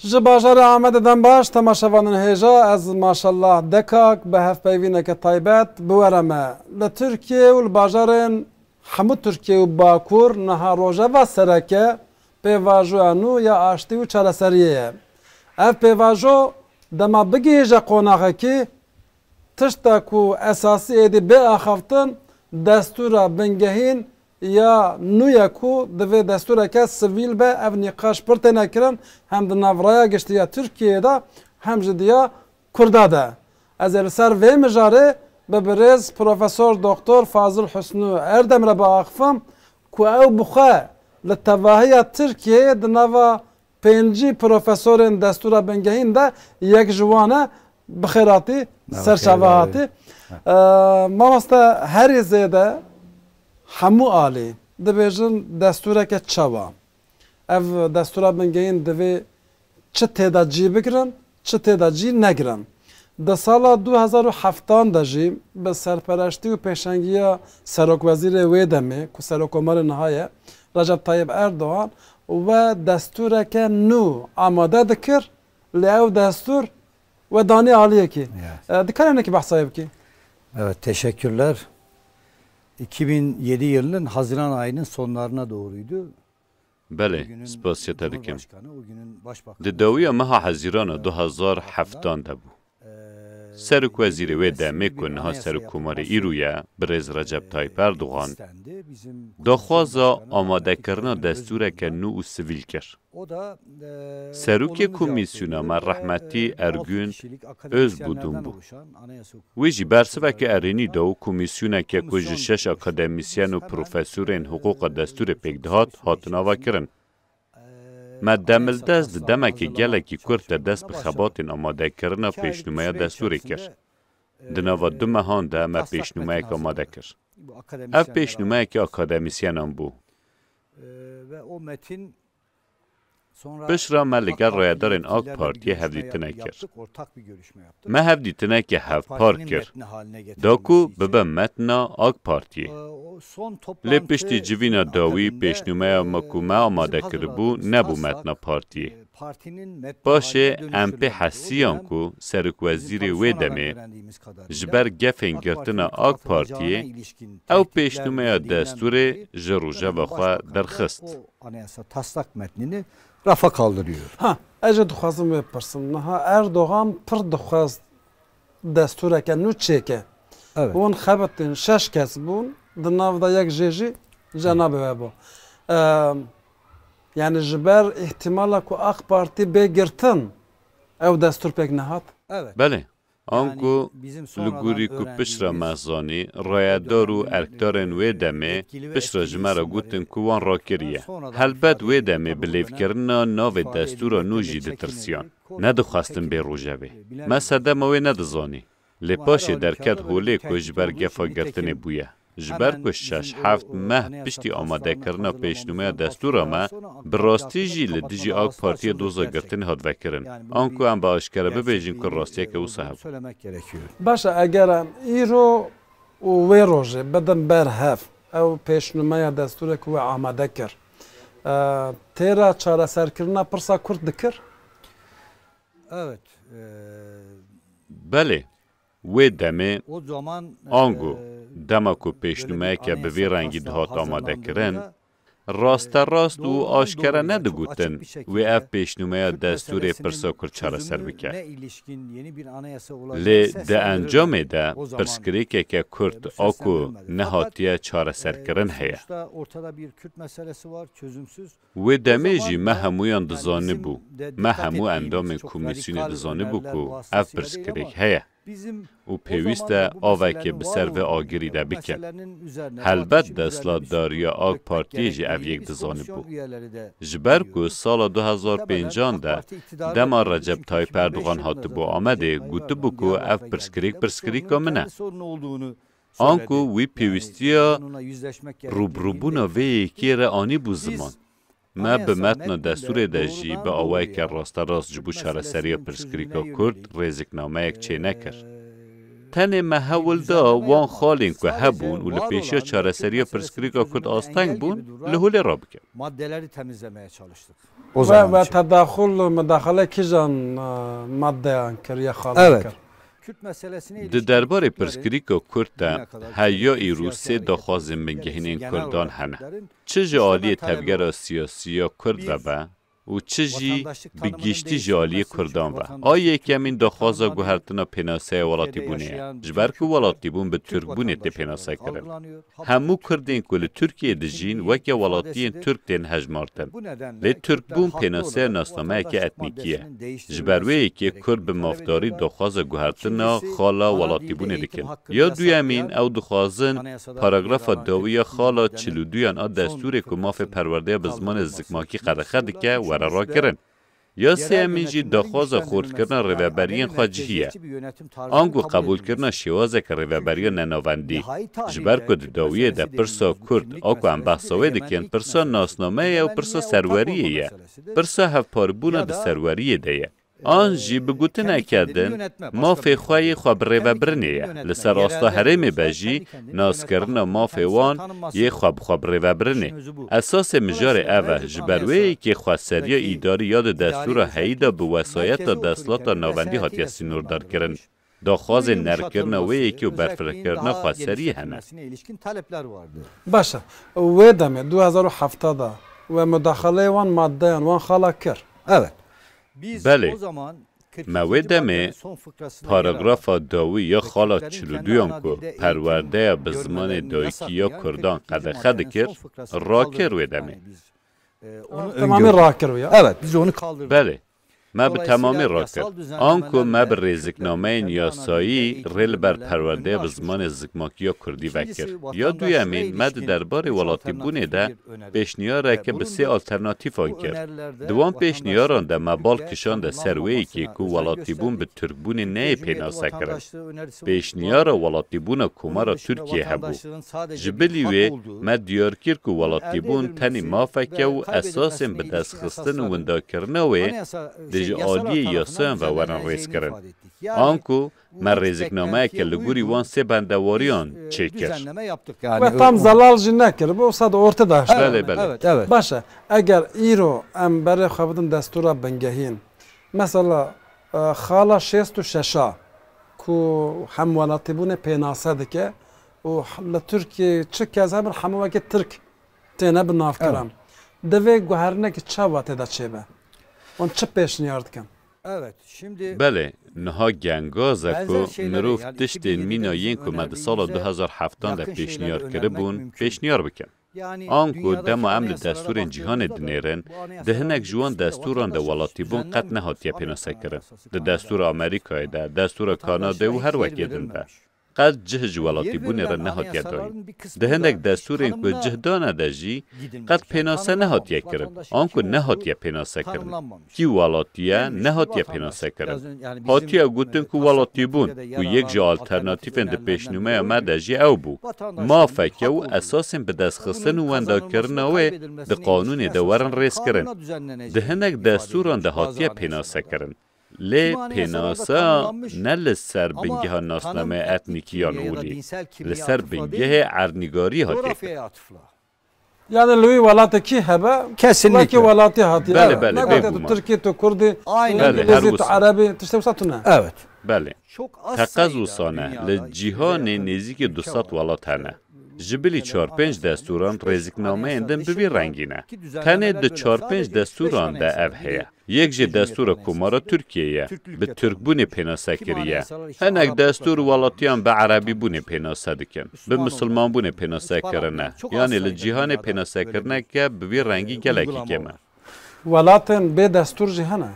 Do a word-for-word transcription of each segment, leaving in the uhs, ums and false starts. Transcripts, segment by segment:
Ji bajarê Amedê dem baş, temaşevanên hêja, ez maşallah Dekak bi hevpeyvîneke taybet bi we re me. Li Tirkiye û li bajarên hemû Tirkiye û Bakur niha rojeva sereke pêvajoya nû ya aştî û çareseriyê ye. Ev pêvajo dema bigihîje qonaxekî, tişta ku esasî êdî bê axaftin, destûra bingehîn ya nû ye ku divê destûreke sivîl be, ev nîqaş pir têne kirin, hem di nav raya giştî ya Tirkiyeyê de, hem jî di ya Kurda de. Ez ê li ser vê mijarê bi birêz Profesor Doktor Fazil Husnû Erdem re biaxifim ku ew bi xwe li tevahiya Tirkiyeyê di nava pêncî profesorên destûra bingehîn de yek ji wan e. Bi xêr hatî, ser çava hatî. Ee, mamoste, herî zêde hemû alî dibêjin destûreke çawa? Ev destûra bingehîn divê çi tê de cî bigirin, çi tê de cî negirin. Di sala du hezar û heftan de jî bi serpereştî û pêşengiya serokwezîrê wê demê, ku serokkomarê niha ye, Recep Tayyip Erdogan, we destûreke nû amade dikir, lê ew destûr we danî aliyekî. Evet. E, dikarî hinekî behsa wê bikî? Evet, teşekkürler. iki bin yedi yılının Haziran ayının sonlarına doğruydu. Belê, spasiya te dikim. Di dawiya meha Hezîrana du hezar heftan de bû. Serokwezîrê wê demê ku niha serokkomarê îro ye, birêz Recep Tayyip Erdogan, daxwaza amadekirina destûreke nû û sivîl kir. Serokê komîsyona me rehmetî Ergün Özbudun bû. Wê jî bersiveke erênî da û komîsyoneke ku ji şeş akademîsyen û profesorên hiqûqa destûrê pêk dihat, hatin avakirin. Me demildest di demeke gelekî kurt de dest bi xebatên amadekirina pêşnûmeya destûrê kir. Di nava du mehan de me pêşnûmeyek amade kir. Ev pêşnûmeyeke akademîsyenan bû. Piştre me li gel rayedarên AK Partiyê hevdîtinek kir. Me hevdîtineke hevpar kir, da ku bibe metna AK Partiyê. Lê piştî civîna dawî, pêşnûmeya me ku me amade kiribû nebû metna partiyê. Paşê em pê hesiyan ku serokwezîrê wê demê ji ber gefên girtina AK Partiyê ew pêşnûmeya destûrê ji rojeva xwe derxist. Anayasa taslak metnini rafa kaldırıyor. Ha, ez jî dixwazim wê bipirsim. Niha Erdogan pir dixwest destûreke nû çêke. Evet. Hûn xebitin, şeş kes bûn, di nav de yek jê jî cenabe we bû. Em, yani ji ber îhtimala ku AK Partî bê girtin, ew destûr pêk nehat. Evet. Belê. Anku li gorî ku piştre me zanî, rayedar û erkdarên wê demê piştre ji me re gotin ku wan rakiriye. Helbet wê demê bi lêvkirina navê destûra nû jî ditirsiyan. Nedixwestin bê rojevê. Me sedema wê nedizanî. Lê paşê derket holê ku ji ber gefa girtinê bûye. Ji ber ku şeş heft meh piştî amadekirina pêşnûmeya destûra me, bi rastî jî li dijî AK Partiyê doza girtinê hat vekirin. Anku em bi aşkere bibêjin ku rastiyeke wisa hebû. Baş e, eger em îro û wê rojê bidin ber hev, ew pêşnûmeya destûrê ku we amade kir, e, têra çareserkirina pirsa Kurd dikir? Evet. Belê. Wê demê, ango, dema ku pêşnûmeyeke bi vî rengî dihat amadekirin, rasterast û aşkere nedigotin wê ev pêşnûmeya destûrê pirsa Kurd çareser bike. Lê di encamê de pirsgirêkeke Kurd a ku nehatiye çareserkirin heye. Wê demê jî me hemûyan dizanibû, me hemû endamên komîsyonê dizanibû ku ev pirsgirêk heye. û pêwîst e avekê bi ser vê agirî de bike. Helbet desthilatdariya AK Partiyê jî ev yek dizanibû. Ji ber ku sala du hezar pêncan de dema Recep Tayyip Erdogan hatibû Amedê, gotibû ku ev pirsgirêk pirsgirêka min e. Anku wî pêwîstiya rûbirûbûna vê yekê re anîbû ziman. Me bi metna destûrê de jî bi awayeke rasterast ji bo çareseriya pirsgirêka Kurd rêziknameyek çênekir. Tenê me hewl da wan xalên ku hebûn û li pêşiya çareseriya pirsgirêka Kurd asteng bûn, li holê rabikin. Maddeleri temizlemeye çalıştık. O Ve, zaman ve için. Tedaxul û mudaxale kîjan, e, maddeyan kir ya xalê Evet. kir? Di derbarê pirsgirêka Kurd de heya îro sê daxwazên bingehînên Kurdan hene. Çi ji aliyê tevgera siyasî ya Kurd ve be û çi jî bi giştî ji aliyê Kurdan ve. A yekemîn daxwaza guhertina pênaseya welatîbûnê ye. Ji ber ku welatîbûn bi Tirkbûnê tê pênasekirin. Hemû Kurdên ku li Tirkiyeyê dijîn weke welatiyên Tirk tên hejmartin. Lê Tirkbûn pênaseya nasnameyeke etnîkî ye. Ji ber wê yekê Kurd bi mafdarî daxwaza guhertina xala welatîbûnê dikin. Ya duyemîn, ew dixwazin paragrafa dawî ya xala çil û duyan a destûrê ku mafê perwerdeya bi zimanê zikmakî qedexe dike, were rakirin. Ya sêyemîn jî daxwaza xurtkirina rêveberiyên xwecihî ye. Ango qebûlkirina şêwazeke rêveberiya nenavendî. Ji ber ku di dawiyê de pirsa Kurd a ku em behsa wê dikin, pirsa nasnameyê ye û pirsa serweriyê ye. Pirsa hevparibûna di serweriyê de ye. An jî bi gotineke din, mafê xwe yê xwe bi rêvebirinê ye. Li ser asta herêmê be jî, naskirina mafê wan yê xwe bi xwe bi rêvebirinê. Esasê mijarê ev e, ji ber wê yekê xweseriya îdarî ya di destûra heyî de bi wesayeta desthilata navendî hatiye sînordarkirin. Daxwazên nerkirina wê yekê û berfirehkirina xweseriyê hene. Baş e. Wê demê du hezar û heft de we mudaxaleyê wan maddeyan wan xala kir. Evet. Belê. Me wê demê paragrafa dawî ya xala çil û duyan ku perwerdeya bi zimanê dayikî ya Kurdan qedexe dikir, rakir wê demê. Tamamî rakir ya. Evet, biz onu kaldırdık. Belê. Me bi temamî rakir. Anku me bi rêziknameyên yasayî rê li ber perwerdeya bi zimanê zikmakî ya Kurdî vekir. Ya duyemîn, me di derbarê welatîbûnê de pêşniyareke bi sê alternatîfan kir. Di wan pêşniyaran de me bal kişande ser wê yekê ku welatîbûn bi Tirkbûnê neyê pênasekirin. Pêşniyara welatîbûna Komara Tirkiyê hebû. Ji bilî wê me diyar kir ku welatîbûn tenê mafeke û esasên bidestxistin û windakirina wê dê ji aliyê yasayan ve werin rêzkirin. Anku me rêziknameyeke li gorî wan sê bendewariyan çêkir. We tam zelal jî nekiribû, wisa di orte de hişt. Belê, belê. Baş e, eger îro em berê xwe bidin destûra bingehîn, mesela, e, xala şêst û şeş a ku hemwelatîbûnê pênase dike û h-, li Tirkiyeyê çi kes hebin hemû wekî Tirk têne bi navkirin. Divê guherinekî çawa tê de çêbe? Wan çi pêşniyar dikin? Belê, niha gengaz e ku mirov tiştên mîna yên ku me di sala du hezar heftan de pêşniyar kiribûn, pêşniyar bikin. Anku dema em li destûrên cîhanê dinêrin, di hinek ji wan destûran de welatîbûn qet nehatiye pênasekirin. Di destûra Amerîkayê de, destûra Kanadayê û her wekê din de. Qet cih ji welatîbûnê re nehatiye dayîn. Di hinek destûrên ku cih dane de jî qet pênase nehatiye kirin, anku nehatiye pênasekirin. Kî welatî ye, nehatiye pênasekirin. Hatiye gotin ku welatîbûn, ku yek ji alternatîfên di pêşnûmeya me de jî ew bû. Mafeke û esasên bidestxistin û wendakirina wê di qanûnê de werin rêzkirin. Di hinek destûran de hatiye pênasekirin. Lê pênasa ne li ser bingeha nasnameya etnîkî yan olî, li ser bingehê erdnîgariyê hatiye kirin. Yani li wî welatê kî hebe, wekî welatî hatiye. Belê, belê, bêguman. Tirkî, tu Kurdî, tu Îngilîzî, tu Erebî, tiştê wisa tune. Evet. Belê. Teqez wisa ne, li cîhanê nêzîkî du sed welat hene. Ji bilî çar pênc destûran rêziknameyên din bi vî rengî ne. Tenê di çar pênc destûran de ev heye. Yek jê destûra Komara Tirkiyê ye, bi Tirkbûnê pênase kiriye. Hinek destûr welatiyan bi Erebîbûnê pênase dikin, bi Misilmanbûnê pênase kirine, yanî li cîhanê pênasekirineke bi vî rengî gelekî kêm e. Welatên bê destûr jî hene?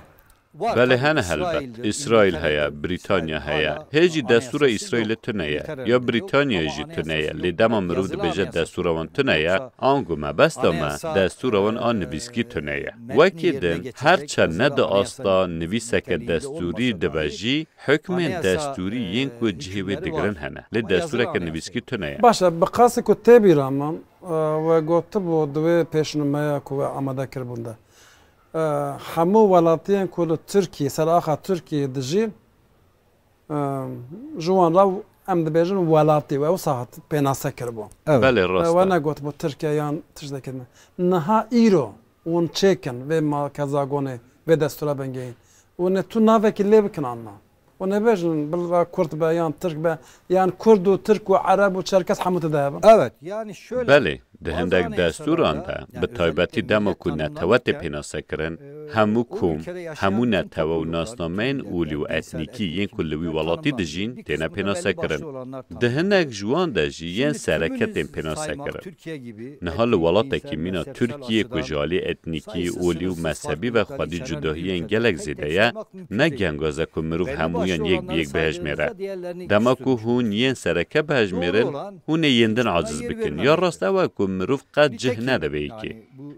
Belê hene helbet. Îsraîl heye, Brîtanya heye. Hê jî destûra Îsraîlê tune ye, ya Brîtanyayê jî tune ye. Lê dema mirov dibêje destûra wan tune ye, ango mebesta me, destûra wan a nivîskî tune ye. Wekî din, her çend ne di asta nivîseke destûrî dibe jî, hukmên destûrî yên ku cihê wê digirin hene. Lê destûreke nivîskî tune ye. Baş e, bi qasî ku tê bîra min, e, we gotibû di wê pêşnûmeya ku we amade kiribûn de, e, hemû welatiyên ku li Tirkiyê, ser axa Tirkiyê dijîn, Em, ji wan re em dibêjin welatî û ew saet pênase kiribû. Evet. Belê, rast e. We negotibû Tirkiye yan tiştekî din. Niha îro hûn çêkin vê ma-, kezagonê, vê destûra bingehîn. Û ne tu navekî lê bikin anna. Û nebêjin bila Kurd be yan Tirk be, yan Kurd û Tirk û Ereb û Çerkes hemû tide hebin. Evet, yani şöyle. Belê, di hindek destûran de, bi taybetî dema ku netewe tê pênasekirin, hemû kom, hemû netewe û nasnameyên olî û etnîkî yên ku li wî welatî dijîn, têne pênasekirin. Di hinek ji wan de jî yên sereke tên pênasekirin. Niha li welatekî mîna Tirkiyê ku ji alî etnîkî, olî û mezhebî ve xwedî cudahiyên gelek zêde ye, ne gengaze ku mirov hemûyan yek bi yek bihejmêre. Dema ku hûn yên sereke bihejmêrin, hûn ê yên din aciz bikin. Ya rast ew e ku mirov qet cih nede vê yekê.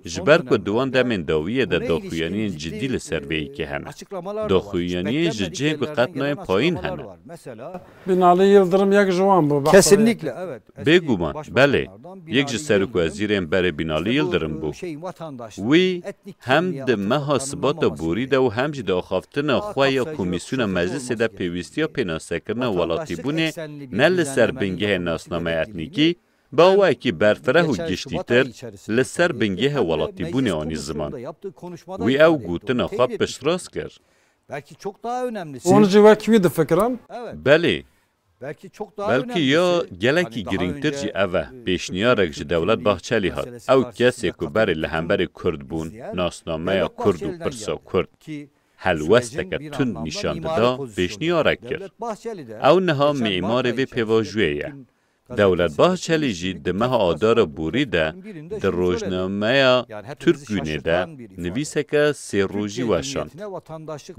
Ji ber ku di wan demên dawiyê de daxuyaniyên cidî li ser vê yekê hene. Daxuyaniyên ji cihên ku qet nayên payîn hene. Binali Yildirim yek ji wan bû, behsa wê. Kesinlikle, evet. Bêguman, belê. Yek ji serokwezîrên berê Binali Yildirim bû. Wî hem di meha Sibata borî de û hem jî di axaftina xwe ya Komîsyona Meclisê de pêwîstiya pênasekirina welatîbûnê ne li ser bingehê nasnameya etnîkî, bi awayekî berfireh û giştîtir li ser bingehê welatîbûnê anî ziman. Wî ew gotina xwe piştrast kir. Hûn jî wek wî difikirin? Belê. Belkî ya gelekî girîngtir jî ev e, pêşniyarek ji Dewlet Bahçelî hat. Ew kesê ku berê li hemberê Kurd bûn, nasnameya Kurd û pirsa Kurd, helwesteke tund nîşan dida, pêşniyarek kir. Ew niha mîmarê vê pêvajoyê ye. Dewlet Bahçelî jî di meha Adara borî de di rojnameya Türk Günü de nivîseke sê rojî weşand.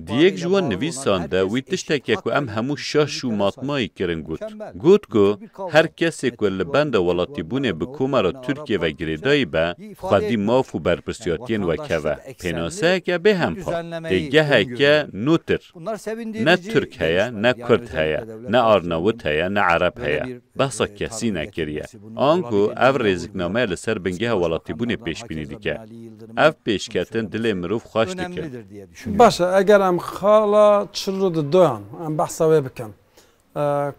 Di yek ji wan nivîsan de wî tişteke ku em hemû şaş û matmayî kirin got. Got ku her kesê ku li benda welatîbûnê bi Komara Tirkiyê ve girêdayî be, xwedî maf û berpirsiyatiyên wek hev e. Pênaseyeke bêhempa, têgeheke nûtir. Ne Tirk heye, ne Kurd heye, ne Arnawit heye, ne Ereb heye. Behsa kesî nekiriye. Anku ev rêzikname li ser bingeha welatîbûnê pêşbînî dike. Ev pêşketin dilê mirov xweş dike. Baş e, eger em xala çil û duyan, em behsa wê bikin, e,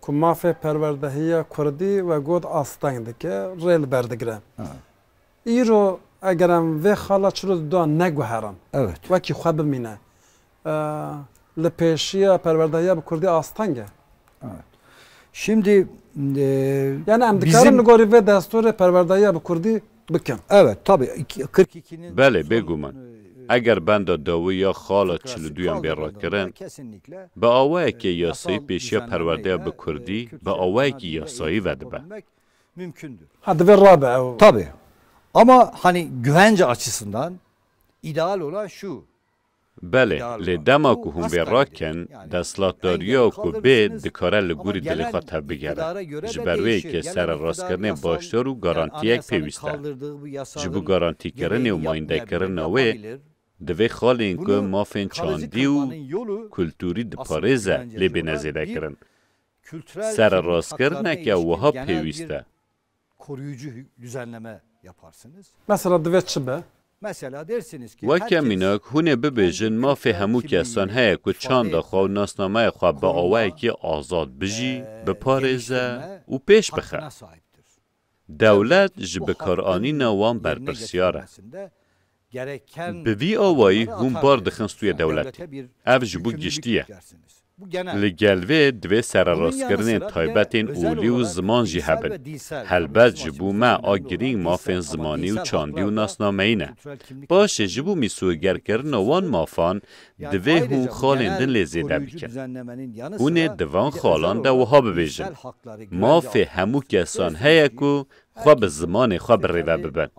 ku mafê perwerdehiya Kurdî we got asteng dike, rê li ber digire. Îro eger em vê xala çil û duyan neguherin, Evet. wekî xwe bimîne, e, li pêşiya perwerdehiya bi Kurdî asteng e. Evet. Şimdi, e, Yani em dikarin bizim li gorî vê destûrê perwerdehiya bi Kurdî bikin. Evet, tabii. İki- kırk ikinin Belê, sonunun, bêguman. e, Eger benda dawî ya xala çil û duyan bê rakirin, bi awayekê yasayî pêşiya perwerdeya bi Kurdî bi awayekî yasayî vedibe. Ha, divê rabe ew. Tabii. Ama hani güvence açısından ideal olan şu. Belê, lê dema ku hûn vê rakin, desthilatdariya ku bê dikare li gorî dilê xwe tevbigere. Ji ber wê yekê sererastkirinê başdar û garantiyek pêwîst e. Ji bo garantîkirinê û mayîndekirina wê, divê xalên ku mafên çandî û kulturî diparêze lê bêne zêdekirin. Sererastkirineke wiha pêwîst e. Koruyucu hü- düzenleme yaparsınız. Mesela divê çi be? Mesela dersiniz ki Weke mînak hûn ê bibêjin mafê hemû kesan heye ku çanda xwe û nasnameya xwe bi awayekî azad bijî, biparêze û pêş bixe. Dewlet ji bikaranîna wan berpirsiyar e. Bi vî awayî hûn bar dixin stûyê dewletê. Ev ji bo giştî ye. Li gel vê divê sererastkirinên taybetên olî û ziman jî hebin. Helbet ji bo me a girîng mafên zimanî û çandî û nasnameyî ne. Paşê ji bo mîsogerkirina wan mafan divê hûn xalên din lê zêde bikin. Hûn ê di van xalan de wiha bibêjin. Mafê hemû kesan heye ku xwe bi zimanê xwe bi rê ve bibin.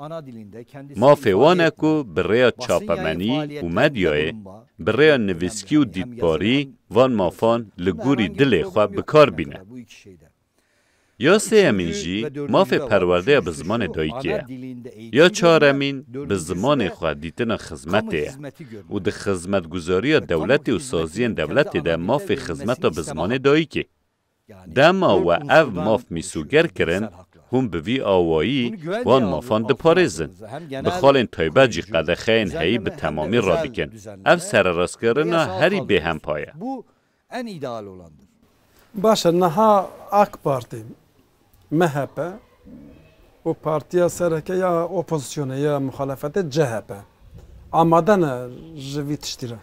Mafê wan e ku bi rêya çapemenî û medyayê, bi rêya nivîskî û dîtbarî van mafan li gorî dilê xwe bi kar bîne. Ya sêyemîn jî mafê perwerdeya bi zimanê dayikê ye. Ya çaremîn bi zimanê xwe dîtina xizmetê ye û di xizmetguzariya dewletê û saziyên dewletê de mafê xizmeta bi zimanê dayikê. Dema we ev maf mîsoger kirin, hûn bi vî awayî wan mafan diparêzin. Bi xalên taybet jî qedexeyên heyî bi temamî radikin. Ev sererastkirina herî bêhempa ye. en ideal olandır. Baş e, niha AK Partî, MHP û partiya sereke ya opozisyonê ya muxalefetê CHP amade ne ji vî tiştî re.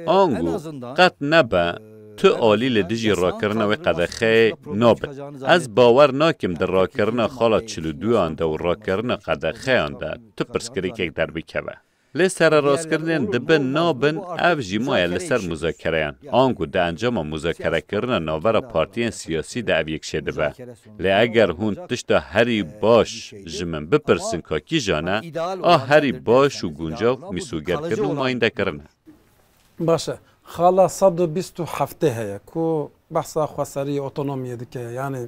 Ango qet nebe tu alî li dijî rakirina wê qedexeyê nabin. Ez bawer nakim di rakirina xala çil û duyan de û rakirina qedexeyan de tu pirsgirêkek derbikeve. Lê sererastkirinên dibin nabin ev jî maye li ser muzakereyan. Ango di encama muzakerekirina navbera partiyên siyasî de ev yek çêdibe. Lê eger hûn tişta herî baş ji min bipirsin ka kîjan e, a herî baş û guncav mîsogerkirin û mayîndekirin e. Baş e. Xala sed û bîst û heftê heye ku behsa xweseriyê, otonomiyê dike. Yanî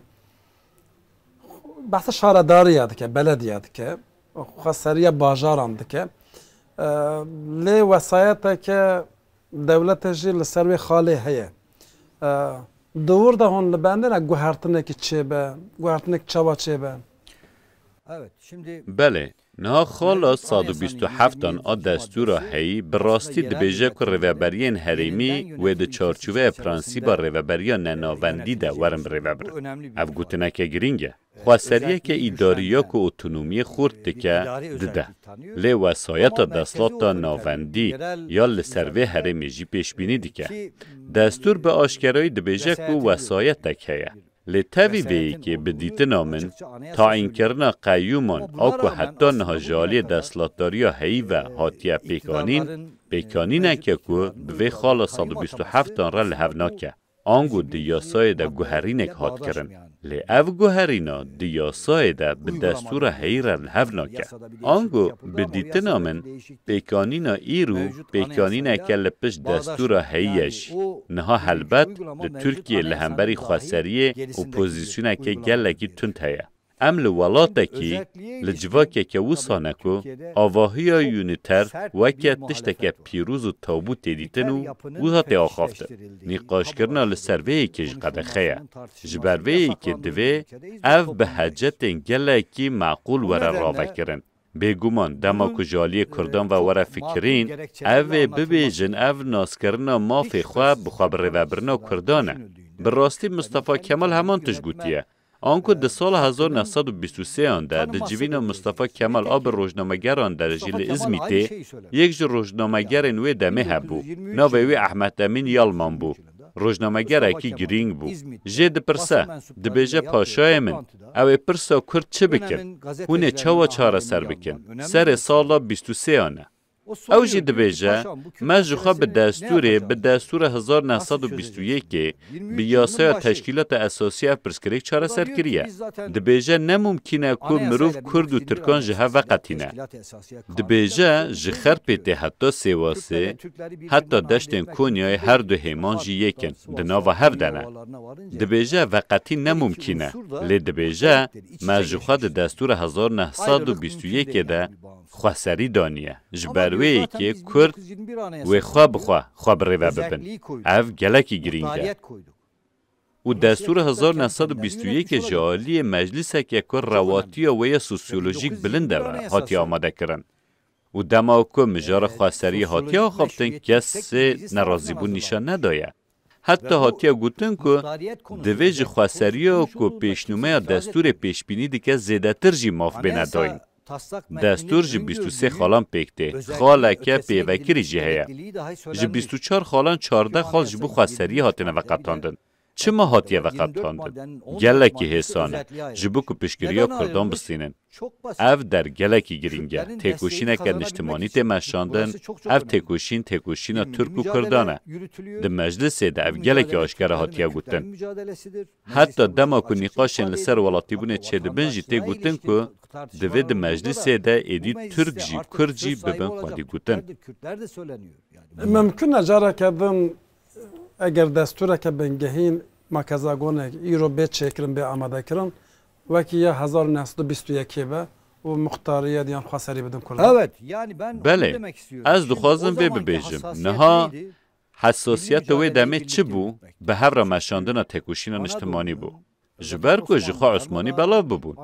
behsa şaredariya dike, belediya dike. Xweseriya bajaran dike. E, lê wesayeteke dewletê jî li ser wê xalê heye. E, di wir de hûn li bendê ne guhertinekî çêbe, guhertinek çawa çêbe? Belê, niha xala sed û bîst û heftan a destûra heyî bi rastî dibêje ku rêveberiyên herêmî wê di çarçoveya prensîba rêveberiya nenavendî de werin birêvebirin. Ev gotineke girîng e. Xweseriyeke îdarî ya ku otonomiyê xurt dike, dide. Lê wesayeta desthilata navendî ya li ser vê herêmê jî pêşbînî dike. Destûr bi aşkerayî dibêje ku wesayetek heye. Lê tevî vê yekê bi dîtina min, tayînkirina qeyûman a ku heta niha ji aliyê desthilatdariya heyî ve hatiye pêkanîn, pêkanîneke ku bi vê xala sed û bîst û heftan re li hev nake. Ango di yasayê de guherînek hat kirin. Lê ev guherîna di yasayê de bi destûra heyî re li hev nake. Ango bi dîtina min pêkanîna îro pêkanîneke li pişt destûra heyî ye jî. Niha helbet li Tirkiyê li hemberî xweseriyê opozîsyoneke gelekî tund heye. Em li welatekî, li civakeke wisa ne ku avahiya Uniter weke tişteke pîroz û tabû tê dîtin û wiha tê axaftin. Nîqaşkirina li ser vê yekê jî qedexe ye. Ji ber vê yekê divê ev bi hecetên gelekî meqûl were ravekirin. Bêguman dema ku ji aliyê Kurdan ve were fikirîn, ev ê bibêjin ev naskirina mafê xwe bi xwe bi rêvebirina Kurdan e. Bi rastî Mistefa Kemal heman tişt gotiye. Anku di sala hezar neh sed û bîst û sêyan de di civîna Mistefa Kemal a bi rojnamegeran de jî li Îzmîtê yek ji rojnamegerên wê demê hebû. Navê wî Ehmed Emîn Yalman bû. Rojnamegerekî girîng bû. Jê dipirse, dibêje paşayê min, ew ê pirsa Kurd çi bikin? Hûn ê çawa çareser bikin? Serê sala bîst û sêyan e. Ew jî dibêje, me ji xwe bi destûrê, bi destûra hezar neh sed û bîst û yekê, bi yasaya Teşkîlata Esasî ev pirsgirêk çareser kiriye. Dibêje ne mumkîn e ku mirov Kurd û Tirkan ji hev veqetîne. Dibêje ji Xerpêtê heta Sêwasê, heta deştên Konyayê her du hêman jî yek in, di nava hev de ne. Dibêje veqetî ne mumkîn e, lê dibêje me ji xwe di destûra hezar neh sed û bîst û yekê de xweserî daniye. Ji ber wê yekê Kurd wê xwe bi xwe, xwe bi rêve bibin. Ev gelekî girîng e. Û destûra hezar neh sed û bîst û yekê ji aliyê meclîseke ku rewatiya wê ya sosyolojîk bilind e ve hatiye amadekirin. Û dema ku mijara xweseriyê hatiye axaftin, kesê nerazîbûn nîşan nedaye. Heta hatiye gotin ku divê ji xweseriya ku pêşnûmeya destûrê pêşbînî dike zêdetir jî maf bêne dayîn. Destûr ji bîst û sê xalan pêk tê. Xaleke pêvekirî jî heye. Ji bîst û çar xalan çardeh xal ji bo xweseriyê hatine veqetandin. Çima hatiye veqetandin? Gelekî hêsan e, ji bo ku piştgiriya Kurdan bistînin. Ev der gelekî girîng e. Têkoşîneke niştimanî tê meşandin. Ev têkoşîn, têkoşîna Tirk û Kurdan e. Di meclisê de ev gelekî aşkere hatiye gotin. Heta dema ku nîqaşên li ser welatîbûnê çêdibin jî tê gotin ku divê di meclisê de êdî Tirk jî, Kurd jî bibin xwedî gotin. Mimkun e careke din eger destûreke bingehîn, makezagonek îro bê çêkirin, bê amadekirin, wekî ya hezar û neh sed û bîst û yekê be û muxtariyet yan xweserî bidin Kurdan. Belê, ez dixwazim vê bibêjim. Niha hesasiyeta wê demê çi bû? Bi hev re meşandina têkoşîna niştimanî bû. Ji ber ku ji xwe Osmanî belav bibûn.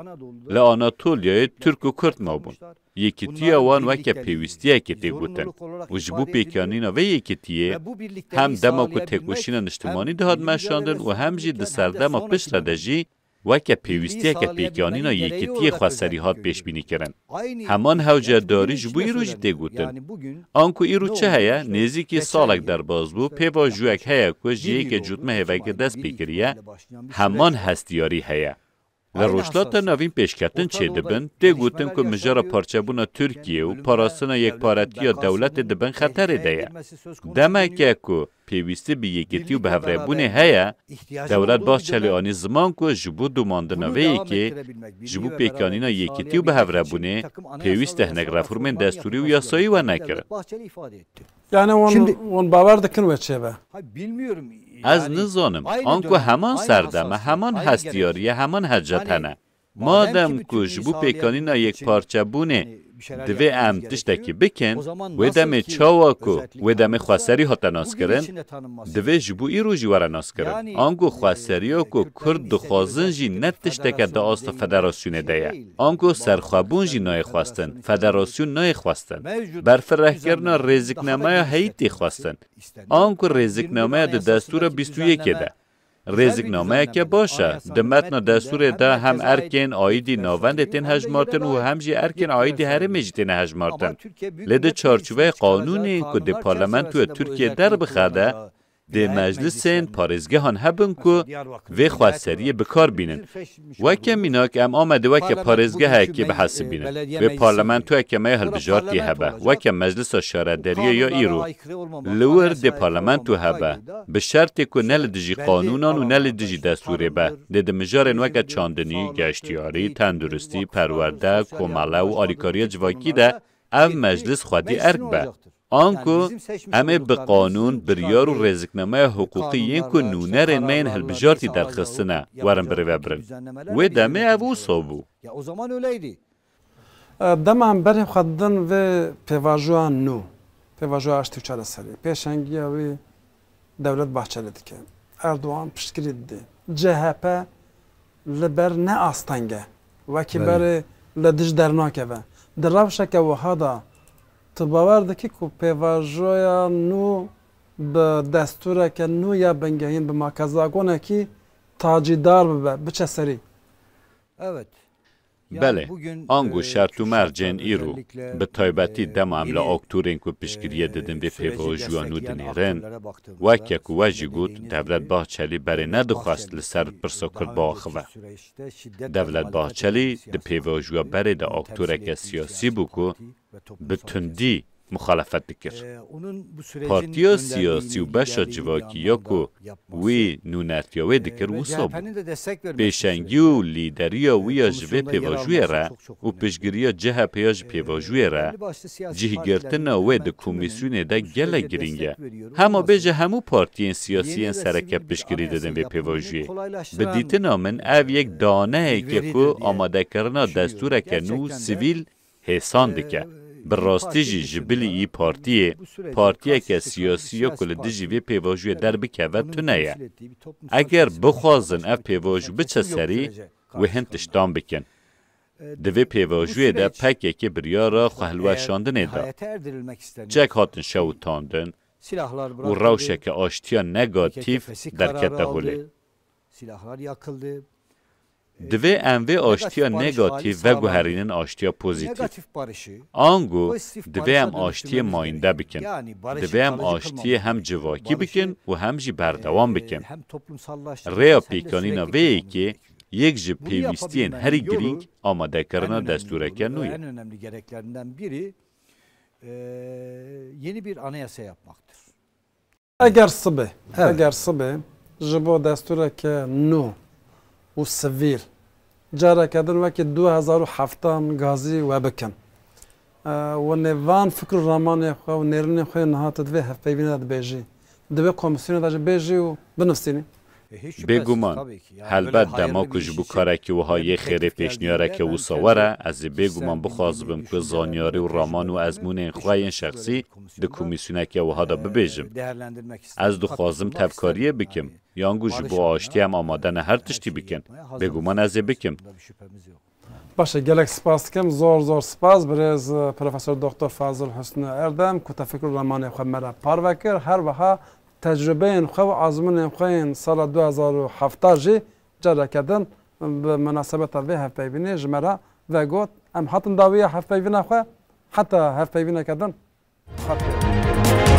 Li Anatolyayê Tirk û Kurd mabûn. Yekîtiya wan weke pêwîstiyekê tê gotin û ji bo pêkanîna vê yekîtiyê hem dema ku têkoşîna niştimanî dihat meşandin û hem jî di serdema piştre de jî weke pêwîstiyeke pêkanîna yekîtiyê xweserî hat pêşbînî kirin. Heman hewcedarî ji bo îro jî tê gotin. Anku îro çi heye? Nêzîkî salek derbas bû, pêvajoyek heye ku ji yekê cotmehê veke dest pê kiriye, heman hestiyarî heye. Li Rojhilata Navîn pêşketin çêdibin, tê gotin ku mijara parçebûna Tirkiye û parastina yekparetiya dewletê di bin xeterê de ye. Demeke ku pêwîstî bi yekîtî û bi hevrebûnê heye, Dewlet Bahçelî anî ziman ku ji bo domandina vê yekê, ji bo pêkanîna yekîtî û bi hevrebûnê, pêwîst e hinek reformên destûrî û yasayî werne kirin. Yani wan, Şimdi wan bawer dikin we çêbe. Ez nizanim, anku heman serdeme, heman hestiyariye, heman hecet hene. Madem ku ji bo pêkanîna yekparçebûnê divê em tiştekî bikin, wê demê çawa ku wê demê xweserî hate naskirin, divê ji bo îro jî were naskirin. Ango xweseriya ku Kurd dixwazin jî ne tişteke di asta federasyonê de ye. Ango serxwebûn jî nayê xwestin, federasyon nayê xwestin. Berfirehkirina rêziknameya heyî tê xwestin. Ango rêziknameya di destûra bîst û yekê de. Rêziknameyeke baş e. Di metna destûrê de hem erkên aîdî navendê tên hejmartin û hem jî erkên aîdî herêmê jî têne hejmartin. Lê di çarçoveya qanûnên ku dê parlamentoya Tirkiye derbixe de, dê meclisên parêzgehan hebin ku vê xweseriyê bi kar bînin. Weke mînak em Amedê weke parêzgehekê bihesibînin. Wê parlamentoyeke me ya hilbijartî hebe, weke Meclisa Şaredariya ya îro. Li wir dê parlamento hebe, bi şertê ku ne li dijî qanûnan û ne li dijî destûrê be. Dê di mijarên weke çandinî, geştiyarî, tenduristî, perwerde, komele û alîkariya civakî de ev meclis xwedî erk be. Anku em ê bi qanûn, biryar û rêziknameya hiqûqî yên ku nûnerên me yên hilbijartî derxistine, werin birêve birin. Wê demê ev wisa bû. E, dema em berê xwe didin vê pêvajoya nû, pêvajoya aştî û çareserî, pêşengiya wî Dewlet Bahçelî dike. Erdogan piştgirî didê. C H P li ber ne asteng e. Wekî Belê. berê li dij dernakeve. Di rewşeke wiha de tu bawer dikî ku pêvajoya nû bi destûreke nû ya bingehîn, bi makezagonekî tacîdar bibe, biçe serî? Belê, ango şert û mercên îro, bi taybetî dema em li aktorên ku piştgiriyê didin vê pêvajoya nû dinêrin, weke ku we jî got, Devlet Bahçelî berê nedixwest li ser pirsa Kurd biaxive. Devlet Bahçelî di pêvajoya berê de aktoreke siyasî bû ku bi tundî muxalefet dikir. Partiya siyasî û beşa civakî ya ku wî nûnertiya wê dikir wisa bû. Pêşengî û lîderiya wî ya ji vê pêvajoyê re û piştgiriya C H P ya ji pêvajoyê re, cihgirtina wê di komîsyonê de gelek girîng e. Hema bêje hemû partiyên siyasî yên sereke piştgirî didin vê pêvajoyê. Bi dîtina min ev yek daneyek e ku amadekirina destûreke nû sivîl hêsan dike. Bi rastî jî ji bilî ÎYÎ Partiyê, partiyeke siyasî ya ku li dijî vê pêvajoyê derbikeve tune ye. Eger bixwazin ev pêvajo biçe serî, wê hin tiştan bikin. Di vê pêvajoyê de P K K biryara xwehilweşandinê da. Çek hatin şewitandin û rewşeke aştiya negatîf derkete holê. Divê em vê aştiya negatîf veguherînin aştiya pozîtîf. Ango divê em aştiyê mayînde bikin. Divê em aştiyê hem civakî bikin û hem jî berdewam bikin. Rêya pêkanîna vê yekê yek ji pêwîstiyên herî girîng amadekirina destûreke nû ye. Eger sibê, Evet. eger sibê ji bo destûreke nû û sivîl careke din wekî du hezar û heftan gazî we bikin e, û nêvan fikr û ramanê xwe û nêrînê xwe niha tu di vê hevpeyvînê de dibêjî, di vê komîsyonê de jî bêjî û binivîsînî. Bêguman, helbet dema ku ji bo karekî wiha yê xêrê pêşniyareke wisa were, ez ê bêguman bixwazibim ku zanyarî û raman û ezmûnên xwe yên şexsî di komîsyoneke wiha de bibêjim. Ez dixwazim tevkariyê bikim, yanku ji bo aştiyê em amade ne her tiştî bikin. Bêguman ez ê bikim. Baş e, gelek spas dikim. Zor zor spas birêz, e, Profesor Doktor Fazil Husnî Erdem ku te fikr û ramanê xwe me re parve kir. Her wiha tecrubeyên xwe û azmûnên xwe yên sala du hezar û hevdeh jî careke din bi munasebeta vê hevpeyvînê ji me re vegot. Em hatin dawiya hevpeyvîna xwe, heta hevpeyvîneke din. Xatirê.